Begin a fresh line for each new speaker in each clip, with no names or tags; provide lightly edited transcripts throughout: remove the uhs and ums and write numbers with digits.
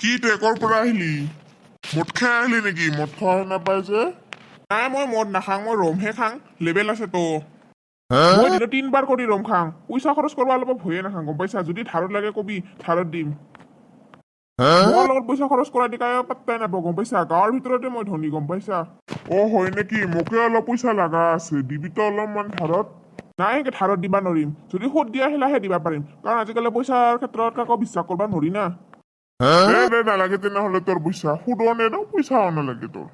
কি তই ক'ৰ পৰা আহিলি? মদ খাই আহিলি নেকি? মদ খোৱা নাপায় যে।
নাই, মই মদ নাখাং, মই ৰমহে খাং। লেবেল আছে তো। মই দিনত তিনবাৰ কৰি ৰম খাং। পইচা খৰচ কৰিব অলপ ভয়ে নাখাং, গম পাইছা? যদি ধাৰত লাগে কবি, ধাৰত দিম। মোৰ লগত পইচা খৰচ কৰা দি কায়ো পাত্তাই নাপাওঁ, গম পাইছা? গাঁৱৰ ভিতৰতে মই ধনী, গম পাইছা?
অ, হয় নেকি? মোকে অলপ পইচা লগা আছে, দিবি তো অলপমান ধাৰত?
নাই, এনেকে ধাৰত দিবা নোৱাৰিম। যদি সুদ দিয়া সেলাহে দিবা পাৰিম, কাৰণ আজিকালি পইচাৰ ক্ষেত্ৰত কাকো বিশ্বাস কৰিব নোৱাৰি না।
দে দে, নালাগে তেনেহ'লে তোৰ পইচা। সুদো নেদো, পইচাও নালাগে তোৰ।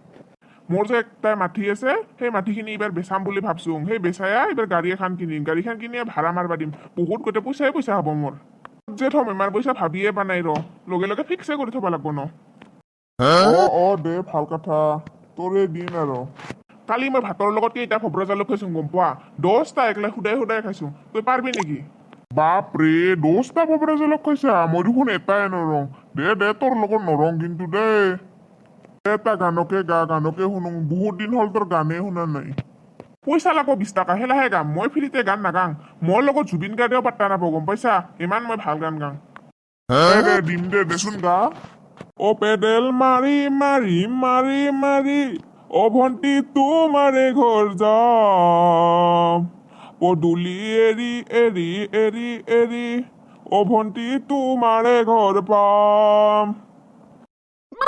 মোৰ যে একটাই মাটি আছে, সেই মাটিখিনি এইবাৰ বেচাম বুলি ভাবছো। সেই বেচায়া এইবাৰ গাড়ী এখন কিনিম। গাড়ীখন কিনি ভাড়া মাৰবা দিম। বহুত গোটেই পইচাই পইচা হ'ব। মোৰ যে থম ইমান পইচা ভাবিয়ে পোৱা নাই। ৰ, লগে লগে ফিক্সে কৰি থ'ব লাগব ন।
অ অ, দে, ভাল কথা। তোৰে দিন আৰু।
কালি মই ভাতৰ লগত কেইটা ভবৰা জালুক খাইছো গম পোৱা? 10টা একলাই সুদাই সুদাই খাইছো। তই পাৰবি নেকি?
বাপৰে, 10টা ভবৰা জালুক খাইছা? মই দেখোন এটাই নৰং। দে দে, তোৰ লগত নৰং কিন্তু। দে, এটা গানকে গা, গানকে শুনো। বহুত দিন হ'ল তোৰ গানেই শুনা নাই।
পইচা লাগব 20 টকা, সেলাহে গাম। মই ফ্ৰীতে গান নাগাং। মোৰ লগত জুবিন গাৰ্গেও পাত্তা নাপাব, গম পাইছা? ইমান মই ভাল গান গাং।
দে দে, দিম দে, দেচোন গা।
অ পেডেল মাৰি মাৰি মাৰি মাৰি, অ ভন্টি তোমাৰে ঘৰ যাম। পদূলি এৰি এৰি এৰি এৰি, অ ভন্টি তোমাৰে ঘৰ পাম।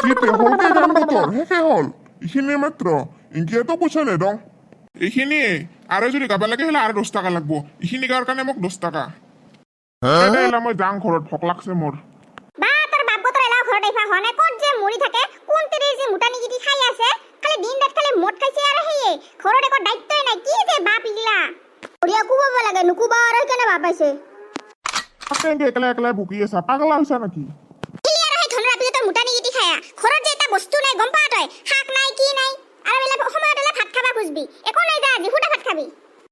কি তে হ'ল কি গান তোৰ? শেষে হ'ল এইখিনিয়ে মাত্ৰ? ইনকিয়াতো পইচা নেদং।
এইখিনিয়ে। আৰু যদি গাব লাগে হ'লে আৰু 10 টকা লাগব। এইখিনি গাৱাৰ কাৰণে মোক 10 টকা দে। এলা, মই যাং ঘৰত, ভোক লাগছে মোৰ।
বা তোৰ বাপ তোৰ এলাও ঘৰত আহিবা হোৱা নাই। ক'ত যে মৰি থাকে, কোন তেৰে যে মোটানিগিটি খাই আছে। খালি দিন ৰাত খালি মদ খাইছে আৰু সেয়ে, ঘৰত একো দায়িত্বই নাই। কি যে বাপ ইগিলা! বঢ়িয়া কোবাব লাগে, নুকুবা আৰু, সেইকাৰণে বাপ পাইছে।
তাকে এনেকে একলাই একলাই ভুকি আছা, পাগলা হৈছা নেকি?
গিলি আৰু সেই ধনৰ আপিটো, তই মোটানিগিটি খায়া ঘৰত যে এটা বস্তু নাই, গম পা তই? শাক নাই, কি নাই। আৰু এলা সময়ত এলা ভাত খাবা খুজবি, একো নাই। যা, আজি সুদা ভাত খাবি।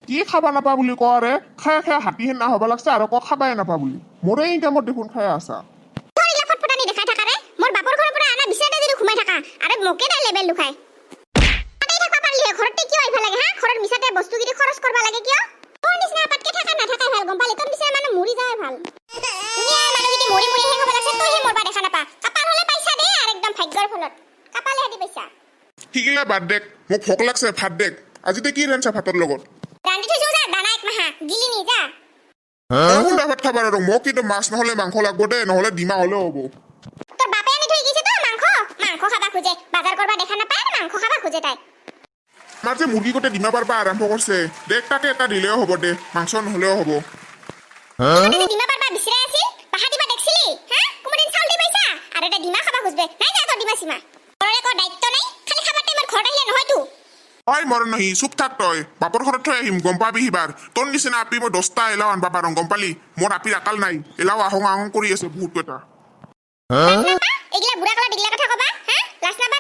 কি খাবা নাপা বুলি কয় ৰে? খাই খাই হাতী সেনা হ'ব লাগছে আৰু ক খাবাই নাপা বুলি। মোৰে ইনকামত দেখোন খাই আছা।
তোৰ ইলা ফটফটানি দেখাই থাকা ৰে, মোৰ বাপৰ ঘৰৰ পৰা আনা বিচনাতে যদি সোমাই থাকা আৰু মোকে তাই লেবেল লুখাই তাতেই থাকবা পাৰিলিহে, ঘৰতে কিয় আহিব লাগে? হা, ঘৰত মিছাতে বস্তুকেইটা খৰচ কৰবা লাগে কিয়? তোৰ নিচিনা আপাতকে থাকা নাথাকাই ভাল, গম পালি? তোৰ নিচিনা মানুহ মৰি যাৱাই ভাল। দুনিয়াৰ মানুহকেইটি মৰি মৰি শেষ হ'ব লাগছে, তইহে মৰবা দেখা নাপা। কপাল হ'লে পাইছা দেই আৰু, একদম ভাগ্যৰ ফলত কপালেহেদি পাইছা।
শিকিলা বাদ দেক, মোক ভোক লাগছে, ভাত দেক। আজিতে কি ৰান্ধছা ভাতৰ লগত?
ৰান্ধি থৈছো যা, দানা এক মাহা গিলি নি যা।
মই সুদা ভাত খাবা আৰু মোক কিন্তু মাছ নহ'লে মাংস লাগব দেই, নহ'লে ডিমা হ'লেও হ'ব।
তোৰ বাপে আনি থৈ গৈছে তো মাংস। মাংস খাবা খোজে, বাজাৰ কৰবা দেখা নাপায় আৰু মাংস খাবা খোজে তাই।
আমাৰ যে মুৰ্গী গোটেই ডিমা পাৰবা আৰম্ভ কৰিছে, দেখ, তাকে এটা দিলেও হ'ব দে, মাংস নহ'লেও হ'ব।
তহঁতে যে ডিমা পাৰবা বিচাৰাই আছিল, বাহা দিবা দেখছিলি? হা, কোনোদিন চাউল দি পাইছা? আৰু এটা ডিমা খাবা খুজবে। নাই যা, তোৰ ডিমা চিমা। ঘৰৰ একো দায়িত্ব নাই, খালি খাবাৰ টাইমত ঘৰত আহিলে নহয়তো।
ঐ মৰণ নাহি, চুপ থাক তই। বাপৰ ঘৰত থৈ আহিম, গম পাবি সিবাৰ। তোৰ নিচিনা আপি মই 10টা এলাও আনবা পাৰোঁ, গম পালি? মোৰ আপিৰ আকাল নাই। এলাও আহং আহং কৰি আছে বহুত কেইটা।
লাজ নাপা এইগিলা বুঢ়া কালত এইগিলা কথা কবা? হা, লাজ নাপা?